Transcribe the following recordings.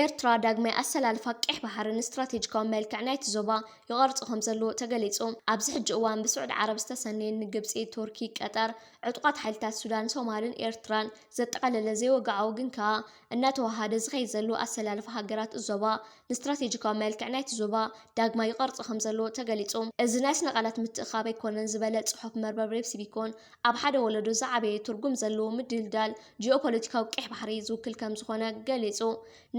ኤርትራ ዳግማይ ኣሰላልፋ ቀይሕ ባሕሪ ንስትራቴጂካዊ መልክዕ ናይቲ ዞባ ይቐርጾ ከም ዘሎ ተገሊጹ። ኣብዚ ሕጂ እዋን ብስዑዲ ዓረብ ዝተሰነየን ንግብጺ፣ ቱርኪ፣ ቀጠር፣ ዕጡቓት ሓይልታት ሱዳን፣ ሶማልን ኤርትራን ዘጠቓለለ ዘይወግዓዊ ግን ከኣ እናተወሃደ ዝኸይድ ዘሎ ኣሰላልፋ ሃገራት ዞባ ንስትራቴጂካዊ መልክዕ ናይቲ ዞባ ዳግማይ ይቐርጾ ከም ዘሎ ተገሊጹ። እዚ ናይ ስነ ቃላት ምትእኻብ ኣይኮነን ዝበለ ጽሑፍ መርበብ ሬፕሲቢኮን ኣብ ሓደ ወለዶ ዝዓበየ ትርጉም ዘለዎ ምድልዳል ጂኦፖለቲካዊ ቀይሕ ባሕሪ ዝውክል ከም ዝኾነ ገሊጹ።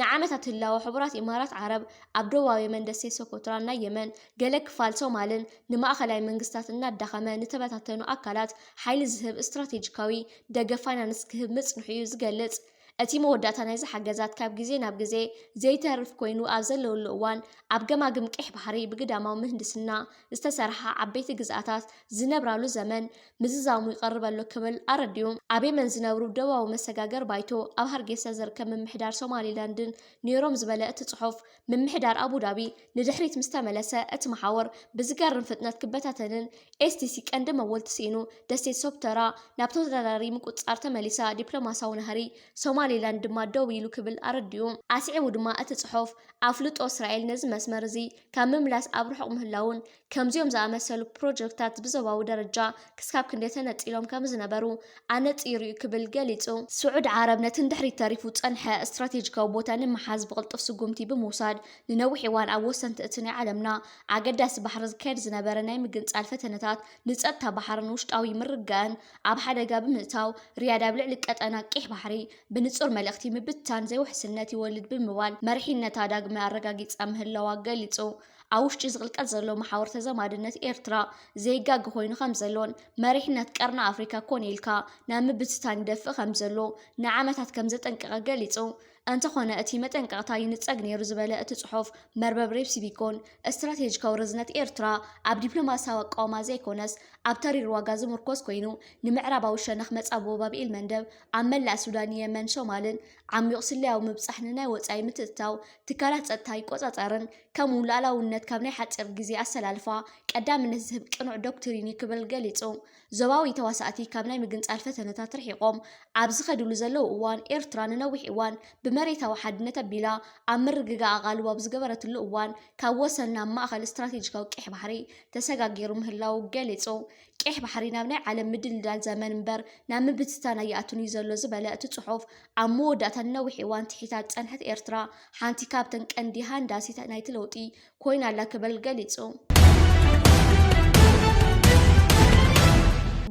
ንዓመታት ህላወ ሕቡራት ኢማራት ዓረብ ኣብ ደቡባዊ የመን ደሴት ሶኮትራን ናይ የመን ገለ ክፋል ሶማልን ንማእኸላይ መንግስታት እናዳኸመ ንተበታተኑ ኣካላት ሓይሊ ዝህብ ስትራቴጂካዊ ደገፍ ፋይናንስ ክህብ ምጽንሑ እዩ ዝገልጽ። እቲ መወዳእታ ናይዚ ሓገዛት ካብ ግዜ ናብ ግዜ ዘይተርፍ ኮይኑ ኣብ ዘለውሉ እዋን፣ ኣብ ገማግም ቀይሕ ባሕሪ ብግዳማዊ ምህንድስና ዝተሰርሓ ዓበይቲ ግዝኣታት ዝነብራሉ ዘመን ምዝዛሙ ይቐርብ ኣሎ ክብል ኣረዲኡ። ኣብ የመን ዝነብሩ ደቡባዊ መሰጋገር ባይቶ ኣብ ሃርጌሳ ዝርከብ ምምሕዳር ሶማሊላንድን ነይሮም ዝበለ እቲ ጽሑፍ፣ ምምሕዳር ኣቡዳቢ ንድሕሪት ምስ ተመለሰ፣ እቲ መሓውር ብዝገርም ፍጥነት ክበታተንን ኤስቲሲ ቀንዲ መወልቲ ስኢኑ፣ ደሴት ሶኮትራ ናብ ተወዳዳሪ ምቁጽጻር ተመሊሳ፣ ዲፕሎማሲያዊ ናህሪ ሶማሊላንድ ድማ ደው ኢሉ ክብል ኣረዲኡ። ኣስዒቡ ድማ እቲ ጽሑፍ፣ ኣፍልጦ እስራኤል ነዚ መስመር እዚ ካብ ምምላስ ኣብ ርሑቕ ምህላውን፣ ከምዚኦም ዝኣመሰሉ ፕሮጀክታት ብዞባዊ ደረጃ ክስካብ ክንደይ ተነጺሎም ከም ዝነበሩ ኣነጺሩ እዩ ክብል ገሊጹ። ስዑዲ ዓረብ ነቲ ንድሕሪት ተሪፉ ዝጸንሐ ስትራቴጂካዊ ቦታ ንምሓዝ ብቕልጡፍ ስጉምቲ ብምውሳድ፣ ንነዊሕ እዋን ኣብ ወሰንቲ እቲ ናይ ዓለምና ኣገዳሲ ባሕሪ ዝካየድ ዝነበረ ናይ ምግንጻል ፈተነታት ንጸጥታ ባሕርን ውሽጣዊ ምርግጋእን ኣብ ሓደጋ ብምእታው፣ ሪያድ ኣብ ልዕሊ ቀጠና ቀይሕ ባሕሪ ብንጹር መልእኽቲ ምብትታን ዘይውሕስነት ይወልድ ብምባል መሪሕነታ ዳግመ ኣረጋጊጻ ምህላዋ ገሊጹ። ኣብ ውሽጢ ዝቕልቀል ዘሎ መሓውር ተዘማድነት ኤርትራ ዘይጋገ ኮይኑ ከም ዘሎን መሪሕነት ቀርኒ ኣፍሪካ ኮነ ኢልካ ናብ ምብትታን ይደፍእ ከም ዘሎ ንዓመታት ከም ዘጠንቀቐ ገሊጹ። እንተኾነ እቲ መጠንቀቕታ ይንጸግ ነይሩ ዝበለ እቲ ጽሑፍ፣ መርበብ ሬፕሲቢኮን ስትራቴጂካዊ ርዝነት ኤርትራ ኣብ ዲፕሎማሲያዊ ኣቃውማ ዘይኮነስ ኣብ ተሪር ዋጋ ዝምርኮስ ኮይኑ፣ ንምዕራባዊ ሸነኽ መጻብቦ ባብ ኤል መንደብ፣ ኣብ መላእ ሱዳን፣ የመን፣ ሶማልን ዓሚቕ ስለያዊ ምብጻሕ ንናይ ወጻኢ ምትእትታው ትካላት ጸጥታ ይቆጻጸርን፣ ከምኡ ሉዓላውነት ካብ ናይ ሓጺር ግዜ ኣሰላልፋ ቀዳምነት ዝህብ ቅኑዕ ዶክትሪን እዩ ክብል ገሊጹ። ዞባዊ ተዋሳእቲ ካብ ናይ ምግንጻል ፈተነታት ርሒቖም ኣብ ዝኸድሉ ዘለዉ እዋን፣ ኤርትራ ንነዊሕ እዋን ብመሬታዊ ሓድነት ኣቢላ ኣብ ምርግጋእ ኣቓልቦ ኣብ ዝገበረትሉ እዋን፣ ካብ ወሰን ናብ ማእከል ስትራቴጂካዊ ቀይሕ ባሕሪ ተሰጋጊሩ ምህላዉ ገሊጹ። ቀይሕ ባሕሪ ናብ ናይ ዓለም ምድልዳል ዘመን እምበር ናብ ምብትታን ኣይኣቱን እዩ ዘሎ ዝበለ እቲ ጽሑፍ፣ ኣብ መወዳእታ ንነዊሕ እዋን ትሒታ ዝጸንሐት ኤርትራ ሓንቲ ካብተን ቀንዲ ሃንዳሲት ናይቲ ለውጢ ኮይና ኣላ ክብል ገሊጹ።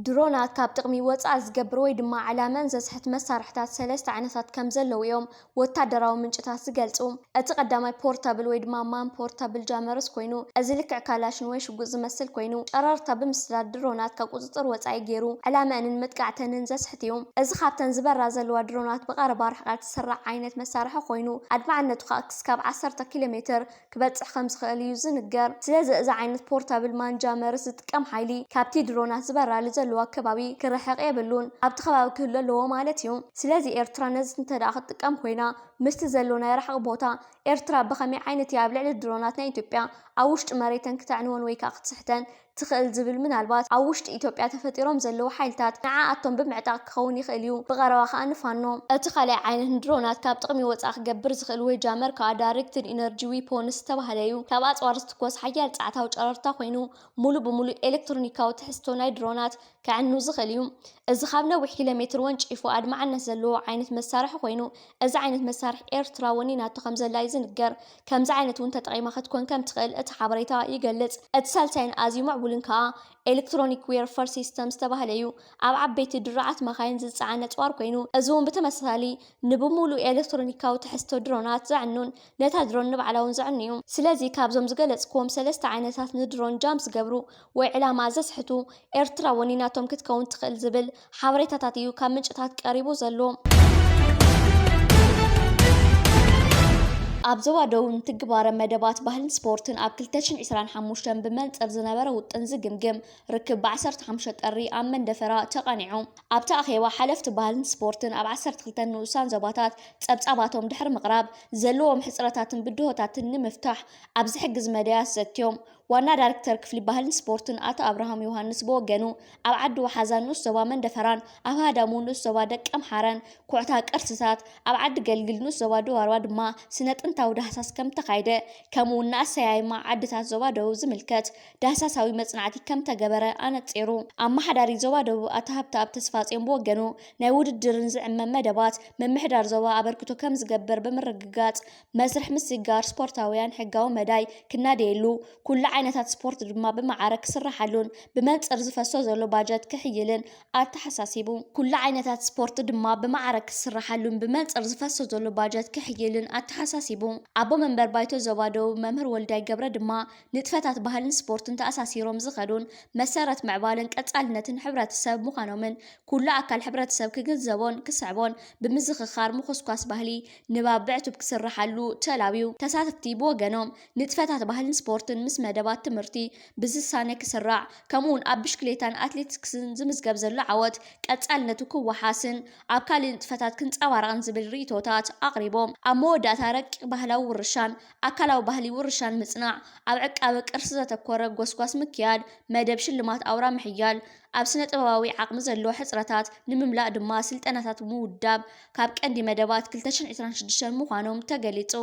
ድሮናት ካብ ጥቕሚ ወጻኢ ዝገብር ወይ ድማ ዕላመን ዘስሕት መሳርሕታት ሰለስተ ዓይነታት ከም ዘለዉ እዮም ወታደራዊ ምንጭታት ዝገልጹ። እቲ ቀዳማይ ፖርታብል ወይ ድማ ማን ፖርታብል ጃመርስ ኮይኑ፣ እዚ ልክዕ ካላሽን ወይ ሽጉጥ ዝመስል ኮይኑ፣ ጨረርታ ብምስዳድ ድሮናት ካብ ቁጽጽር ወጻኢ ገይሩ ዕላመአንን መጥቃዕተንን ዘስሕት እዩ። እዚ ካብተን ዝበራ ዘለዋ ድሮናት ብቐረባ ርሕቀት ዝስራዕ ዓይነት መሳርሒ ኮይኑ፣ ኣድማዕነቱ ከኣ ክስካብ ዓሰርተ ኪሎ ሜትር ክበጽሕ ከም ዝኽእል እዩ ዝንገር። ስለዚ እዚ ዓይነት ፖርታብል ማን ጃመርስ ዝጥቀም ሓይሊ ካብቲ ድሮናት ዝበራሉ ዘለዋ ከባቢ ክርሕቕ የብሉን፣ ኣብቲ ከባቢ ክህሉ ኣለዎ ማለት እዩ። ስለዚ ኤርትራ ነዚ እንተ ደኣ ክትጥቀም ኮይና፣ ምስቲ ዘሎ ናይ ርሕቕ ቦታ፣ ኤርትራ ብኸመይ ዓይነት እያ ኣብ ልዕሊ ድሮናት ናይ ኢትዮጵያ ኣብ ውሽጢ መሬተን ክተዕንወን ወይ ከኣ ክትስሕተን ትኽእል ዝብል ምናልባት ኣብ ውሽጢ ኢትዮጵያ ተፈጢሮም ዘለዉ ሓይልታት ንዓኣቶም ብምዕጣቕ ክኸውን ይኽእል እዩ። ብቐረባ ከኣ ንፋኖ። እቲ ካልኣይ ዓይነት ንድሮናት ካብ ጥቕሚ ወጻኢ ክገብር ዝኽእል ወይ ጃመር ከኣ ዳይሬክትድ ኢነርጂ ዊፖንስ ዝተባህለ እዩ። ካብ ኣጽዋር ዝትኮስ ሓያል ጸዓታዊ ጨረርታ ኮይኑ፣ ሙሉእ ብሙሉእ ኤሌክትሮኒካዊ ትሕዝቶ ናይ ድሮናት ከዕኑ ዝኽእል እዩ። እዚ ካብ ነዊሕ ኪሎ ሜትር ወንጪፉ ኣድማዕነት ዘለዎ ዓይነት መሳርሒ ኮይኑ፣ እዚ ዓይነት መሳርሒ ኤርትራ ወኒናቶ ከም ዘላ እዩ ዝንገር። ከምዚ ዓይነት እውን ተጠቒማ ክትኮን ከም ትኽእል እቲ ሓበሬታ ይገልጽ። እቲ ሳልሳይን ኣዝዩ ምዕቡልን ከኣ ኤሌክትሮኒክ ዌርፈር ሲስተም ዝተባህለ እዩ። ኣብ ዓበይቲ ድሩዓት መኻይን ዝጸዓን ኣጽዋር ኮይኑ፣ እዚ እውን ብተመሳሳሊ ንብሙሉእ ኤሌክትሮኒካዊ ትሕዝቶ ድሮናት ዘዕኑን ነታ ድሮን ንባዕላ እውን ዘዕኑ እዩ። ስለዚ ካብዞም ዝገለጽክዎም ሰለስተ ዓይነታት ንድሮን ጃም ዝገብሩ ወይ ዕላማ ዘስሕቱ ኤርትራ ወኒናቶም ክትከውን ትኽእል ዝብል ሓበሬታታት እዩ ካብ ምንጭታት ቀሪቡ ዘሎ። ኣብ ዞባ ደቡብ ንትግባረ መደባት ባህልን ስፖርትን ኣብ ክልተ ሽሕን ዕስራን ሓሙሽተን ብመንጽር ዝነበረ ውጥን ዝግምግም ርክብ ብ ዓሰርተ ሓሙሽተ ጥሪ ኣብ መንደፈራ ተቓኒዑ። ኣብቲ ኣኼባ ሓለፍቲ ባህልን ስፖርትን ኣብ ዓሰርተ ክልተ ንኡሳን ዞባታት ጸብጻባቶም ድሕሪ ምቕራብ፣ ዘለዎም ሕጽረታትን ብድሆታትን ንምፍታሕ ኣብ ዝሕግዝ መዳያት ዘትዮም። ዋና ዳይሬክተር ክፍሊ ባህልን ስፖርትን ኣቶ ኣብርሃም ዮሃንስ ብወገኑ፣ ኣብ ዓዲ ወሓዛን ንኡስ ዞባ መንደፈራን፣ ኣብ ሃዳሙ ንኡስ ዞባ ደቀምሓረን፣ ኩዕታ ቅርስታት፣ ኣብ ዓዲ ገልግል ንኡስ ዞባ ድዋርዋ ድማ ስነ ጥንታዊ ዳህሳስ ከም ተኻይደ፣ ከምኡ እውን ንኣሰያይማ ዓድታት ዞባ ደቡብ ዝምልከት ዳህሳሳዊ መጽናዕቲ ከም ተገበረ ኣነጺሩ። ኣመሓዳሪ ዞባ ደቡብ ኣቶ ሃብተኣብ ተስፋጽዮን ብወገኑ፣ ናይ ውድድርን ዝዕመም መደባት ምምሕዳር ዞባ ኣበርክቶ ከም ዝገብር ብምርግጋጽ፣ መስርሕ ምስግጋር ስፖርታውያን ሕጋዊ መዳይ ክናደየሉ፣ ኩሉ ዓይነታት ስፖርት ድማ ብማዕረ ክስራሓሉን ብመንጽር ዝፈሶ ዘሎ ባጀት ክሕይልን ኣተሓሳሲቡ። ኩሉ ዓይነታት ስፖርት ድማ ብማዕረ ክስራሓሉን ብመንጽር ዝፈሶ ዘሎ ባጀት ክሕይልን ኣተሓሳሲቡ። ኣቦ መንበር ባይቶ ዞባ ደቡብ መምህር ወልዳይ ገብረ ድማ፣ ንጥፈታት ባህልን ስፖርትን ተኣሳሲሮም ዝኸዱን መሰረት ምዕባለን ቀጻልነትን ሕብረተሰብ ምዃኖምን ኩሉ ኣካል ሕብረተሰብ ክግንዘቦን ክስዕቦን ብምዝኽኻር ምኹስኳስ ባህሊ ንባብ ብዕቱብ ክስራሓሉ ተላብዩ። ተሳተፍቲ ብወገኖም፣ ንጥፈታት ባህልን ስፖርትን ምስ መደባት ትምህርቲ ብዝሳነ ክስራዕ፣ ከምኡውን ኣብ ብሽክሌታን ኣትሌቲክስን ዝምዝገብ ዘሎ ዓወት ቀጻልነቱ ክወሓስን ኣብ ካልእ ንጥፈታት ክንጸባረቕን ዝብል ርእይቶታት ኣቕሪቦም። ኣብ መወዳእታ፣ ረቂቕ ባህላዊ ውርሻን ኣካላዊ ባህሊ ውርሻን ምጽናዕ፣ ኣብ ዕቃበ ቅርሲ ዘተኮረ ጎስጓስ ምክያድ፣ መደብ ሽልማት ኣውራ ምሕያል፣ ኣብ ስነ ጥበባዊ ዓቕሚ ዘሎ ሕጽረታት ንምምላእ ድማ ስልጠናታት ምውዳብ ካብ ቀንዲ መደባት ክልተ ሽሕን ዕስራን ሽዱሽተን ምዃኖም ተገሊጹ።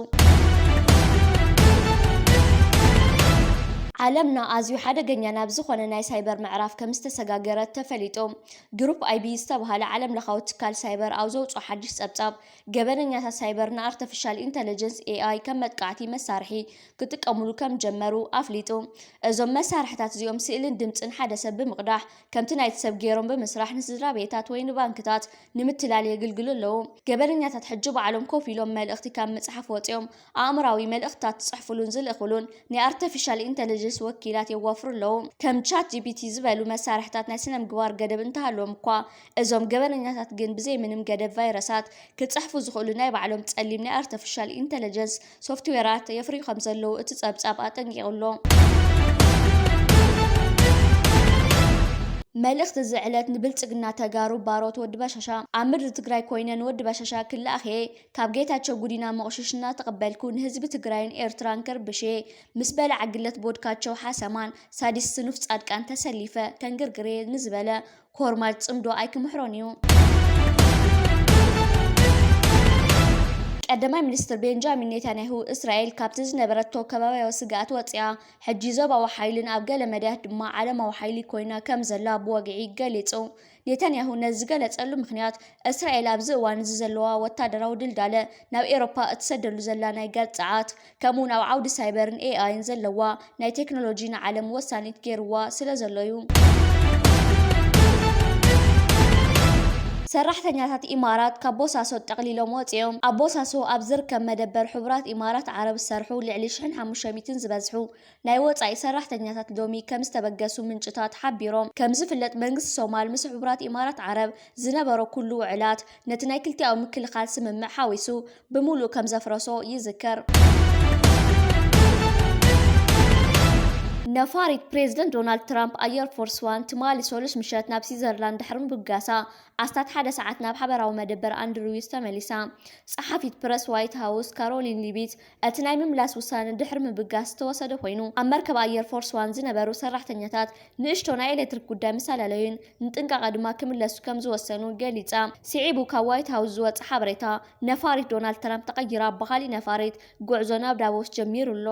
ዓለምና ኣዝዩ ሓደገኛ ናብ ዝኾነ ናይ ሳይበር ምዕራፍ ከም ዝተሰጋገረት ተፈሊጡ። ግሩፕ ኣይቢ ዝተባህለ ዓለም ለኻዊ ትካል ሳይበር ኣብ ዘውፅኦ ሓድሽ ጸብጻብ፣ ገበነኛታት ሳይበር ንኣርተፊሻል ኢንተለጀንስ ኤኣይ ከም መጥቃዕቲ መሳርሒ ክጥቀሙሉ ከም ጀመሩ ኣፍሊጡ። እዞም መሳርሕታት እዚኦም ስእልን ድምፅን ሓደ ሰብ ብምቕዳሕ፣ ከምቲ ናይቲ ሰብ ገይሮም ብምስራሕ ንስድራ ቤታት ወይ ንባንክታት ንምትላል የግልግሉ ኣለዉ። ገበነኛታት ሕጂ ባዕሎም ኮፍ ኢሎም መልእኽቲ ካብ ምጽሓፍ ወፂኦም ኣእምራዊ መልእኽትታት ዝጽሕፉሉን ዝልእኹሉን ናይ ኣርተፊሻል ኢንተለጀንስ ወኪላት የዋፍሩ ኣለዉ። ከም ቻት ጂ ፒ ቲ ዝበሉ መሳርሕታት ናይ ስነ ምግባር ገደብ እንተሃለዎም እኳ፣ እዞም ገበነኛታት ግን ብዘይ ምንም ገደብ ቫይረሳት ክጽሕፉ ዝኽእሉ ናይ ባዕሎም ጸሊም ናይ ኣርተፊሻል ኢንተለጀንስ ሶፍትዌራት የፍርዩ ከም ዘለዉ እቲ ጸብጻብ ኣጠንቂቑ ኣሎ። መልእኽቲ እዚ ዕለት ንብልጽግና ተጋሩ ባሮት ወዲ በሻሻ ኣብ ምድሪ ትግራይ ኮይነ ንወዲ በሻሻ ክልኣኽ እየ፣ ካብ ጌታቸው ጉዲና መቑሽሽ እናተቐበልኩ ንህዝቢ ትግራይን ኤርትራን ከርብሽ እየ ምስ በለ ዓግለት ቦድካቸው ሓሰማን ሳዲስት ስኑፍ ጻድቃን ተሰሊፈ ከንግርግር እየ ንዝበለ ኮርማጅ ጽምዶ ኣይክምሕሮን እዩ። ቀዳማይ ሚኒስትር ቤንጃሚን ኔታንያሁ፣ እስራኤል ካብቲ ዝነበረቶ ከባብያዊ ስግኣት ወጺኣ፣ ሕጂ ዞባዊ ሓይልን ኣብ ገለ መዳያት ድማ ዓለማዊ ሓይሊ ኮይና ከም ዘላ ብወግዒ ገሊጹ። ኔታንያሁ ነዚ ዝገለጸሉ ምኽንያት፣ እስራኤል ኣብዚ እዋን እዚ ዘለዋ ወታደራዊ ድልዳለ ናብ ኤውሮፓ እትሰደሉ ዘላ ናይ ጋዝ ጸዓት፣ ከምኡውን ኣብ ዓውዲ ሳይበርን ኤኣይን ዘለዋ ናይ ቴክኖሎጂ ንዓለም ወሳኒት ገይርዋ ስለ ዘሎ እዩ። ሰራሕተኛታት ኢማራት ካብ ቦሳሶ ጠቕሊሎም ወፂኦም። ኣብ ቦሳሶ ኣብ ዝርከብ መደበር ሕቡራት ኢማራት ዓረብ ዝሰርሑ ልዕሊ ሽሕን ሓሙሽተ ሚእትን ዝበዝሑ ናይ ወፃኢ ሰራሕተኛታት ሎሚ ከም ዝተበገሱ ምንጭታት ሓቢሮም። ከም ዝፍለጥ መንግስቲ ሶማል ምስ ሕቡራት ኢማራት ዓረብ ዝነበሮ ኩሉ ውዕላት ነቲ ናይ ክልቲኣዊ ምክልኻል ስምምዕ ሓዊሱ ብምሉእ ከም ዘፍረሶ ይዝከር። ነፋሪት ፕሬዝደንት ዶናልድ ትራምፕ ኣየር ፎርስ ዋን ትማሊ ሰሉስ ምሸት ናብ ስዊዘርላንድ ድሕሪ ምብጋሳ ኣስታት ሓደ ሰዓት ናብ ሓበራዊ መደበር ኣንድሪውስ ተመሊሳ። ጸሓፊት ፕረስ ዋይት ሃውስ ካሮሊን ሊቪት እቲ ናይ ምምላስ ውሳነ ድሕሪ ምብጋስ ዝተወሰደ ኮይኑ፣ ኣብ መርከብ ኣየር ፎርስ ዋን ዝነበሩ ሰራሕተኛታት ንእሽቶ ናይ ኤሌክትሪክ ጉዳይ ምስ ኣለለዩን ንጥንቃቐ ድማ ክምለሱ ከም ዝወሰኑ ገሊጻ። ስዒቡ ካብ ዋይት ሃውስ ዝወጸ ሓበሬታ፣ ነፋሪት ዶናልድ ትራምፕ ተቐይራ ብኻሊእ ነፋሪት ጉዕዞ ናብ ዳቮስ ጀሚሩ ኣሎ።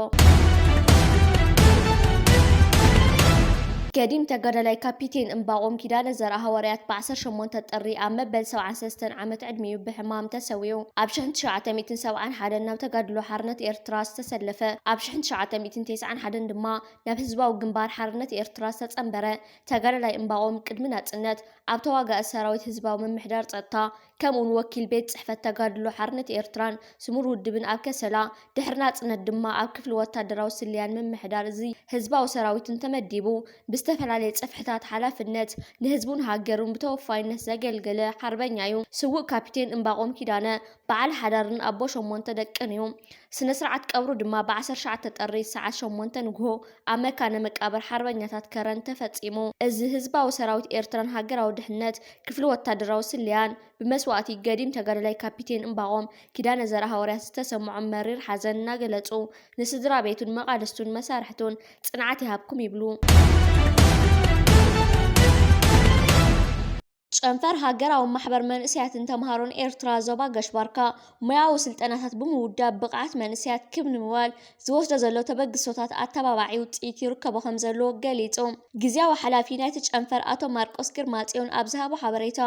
ገዲም ተጋዳላይ ካፒቴን እምባቆም ኪዳነ ዘርኣ ሃዋርያት ብ ዓሰርተ ሸሞንተ ጥሪ ኣብ መበል ሰብዓን ሰለስተን ዓመት ዕድሚኡ ብሕማም ተሰዊኡ። ኣብ ሽሕን ትሽዓተ ሚእትን ሰብዓን ሓደን ናብ ተጋድሎ ሓርነት ኤርትራ ዝተሰለፈ፣ ኣብ ሽሕን ትሽዓተ ሚእትን ተስዓን ሓደን ድማ ናብ ህዝባዊ ግንባር ሓርነት ኤርትራ ዝተጸንበረ ተጋዳላይ እምባቆም ቅድሚ ናጽነት ኣብ ተዋጋኢ ሰራዊት ህዝባዊ ምምሕዳር ጸጥታ፣ ከምኡውን ወኪል ቤት ጽሕፈት ተጋድሎ ሓርነት ኤርትራን ስሙር ውድብን ኣብ ከሰላ፣ ድሕሪ ናጽነት ድማ ኣብ ክፍሊ ወታደራዊ ስለያን ምምሕዳር እዚ ህዝባዊ ሰራዊትን ተመዲቡ፣ ብዝተፈላለየ ጽፍሕታት ሓላፍነት ንህዝቡን ሃገሩን ብተወፋይነት ዘገልገለ ሓርበኛ እዩ። ስዉእ ካፒቴን እምባቆም ኪዳነ በዓል ሓዳርን ኣቦ ሸሞንተ ደቅን እዩ። ስነ ስርዓት ቀብሩ ድማ ብ ዓሰርተ ትሽዓተ ጥሪ ሰዓት ሸሞንተ ንግሆ ኣብ መካነ መቃብር ሓርበኛታት ከረን ተፈጺሙ። እዚ ህዝባዊ ሰራዊት ኤርትራን ሃገራዊ ድሕነት ክፍሊ ወታደራዊ ስለያን ብመስዋእቲ ገዲም ተጋዳላይ ካፒቴን እምባቆም ኪዳነ ዘርኣሃዋርያት ዝተሰምዖም መሪር ሓዘን እናገለጹ፣ ንስድራ ቤቱን መቓልስቱን መሳርሕቱን ጽንዓት ይሃብኩም ይብሉ። ጨንፈር ሃገራዊ ማሕበር መንእሰያትን ተምሃሮን ኤርትራ ዞባ ገሽባርካ ሞያዊ ስልጠናታት ብምውዳብ ብቕዓት መንእሰያት ክብ ንምባል ዝወስዶ ዘሎ ተበግሶታት ኣተባባዒ ውጽኢት ይርከቦ ከም ዘሎ ገሊጹ። ግዝያዊ ሓላፊ ናይቲ ጨንፈር ኣቶ ማርቆስ ግርማጽዮን ኣብ ዝሃቦ ሓበሬታ፣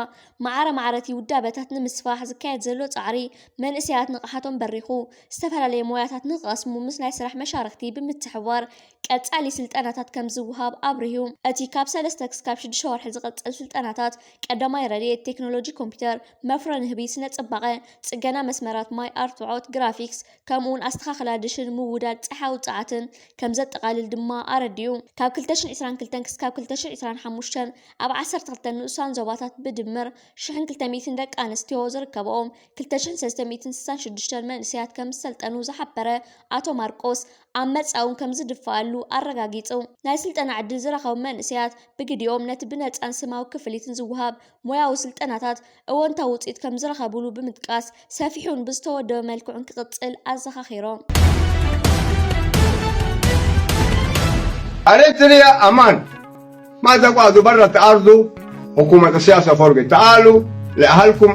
ማዕረ ማዕረ እቲ ውዳበታት ንምስፋሕ ዝካየድ ዘሎ ጻዕሪ መንእሰያት ንቕሓቶም በሪኹ፣ ዝተፈላለየ ሞያታት ንኽቐስሙ ምስ ናይ ስራሕ መሻርኽቲ ብምትሕብባር ቀጻሊ ስልጠናታት ከም ዝወሃብ ኣብሪሁ። እቲ ካብ ሰለስተ ክሳብ ሽዱሽተ ወርሒ ዝቕጽል ስልጠናታት ቀዳማይ ረድኤት፣ ቴክኖሎጂ ኮምፒውተር፣ መፍረ ንህቢ፣ ስነ ጽባቐ፣ ጽገና መስመራት ማይ፣ ኣርትዖት፣ ግራፊክስ፣ ከምኡ እውን ኣስተኻኽላ ድሽን ምውዳድ ጸሓዊ ጸዓትን ከም ዘጠቓልል ድማ ኣረዲኡ። ካብ ክልተ ሽሕን ዕስራን ክልተን ክሳብ ክልተ ሽሕን ዕስራን ሓሙሽተን ኣብ ዓሰርተ ክልተ ንኡሳን ዞባታት ብድምር ሽሕን ክልተ ሚእትን ደቂ ኣንስትዮ ዝርከብኦም ክልተ ሽሕን ሰለስተ ሚእትን ስሳን ሽዱሽተን መንእሰያት ከም ዝሰልጠኑ ዝሓበረ ኣቶ ማርቆስ፣ ኣብ መጻኢ እውን ከም ዝድፍኣሉ ኣረጋጊጹ። ናይ ስልጠና ዕድል ዝረኸቡ መንእሰያት ብግዲኦም ነቲ ብነጻን ስማዊ ክፍሊትን ዝወሃብ ሞያዊ ስልጠናታት እወንታዊ ውጽኢት ከም ዝረኸብሉ ብምጥቃስ፣ ሰፊሑን ብዝተወደበ መልክዑን ክቕጽል ኣዘኻኺሮም። Eritrea aman. ما تقعدوا برا تعارضوا حكومة السياسة فرقة. تعالوا لأهلكم.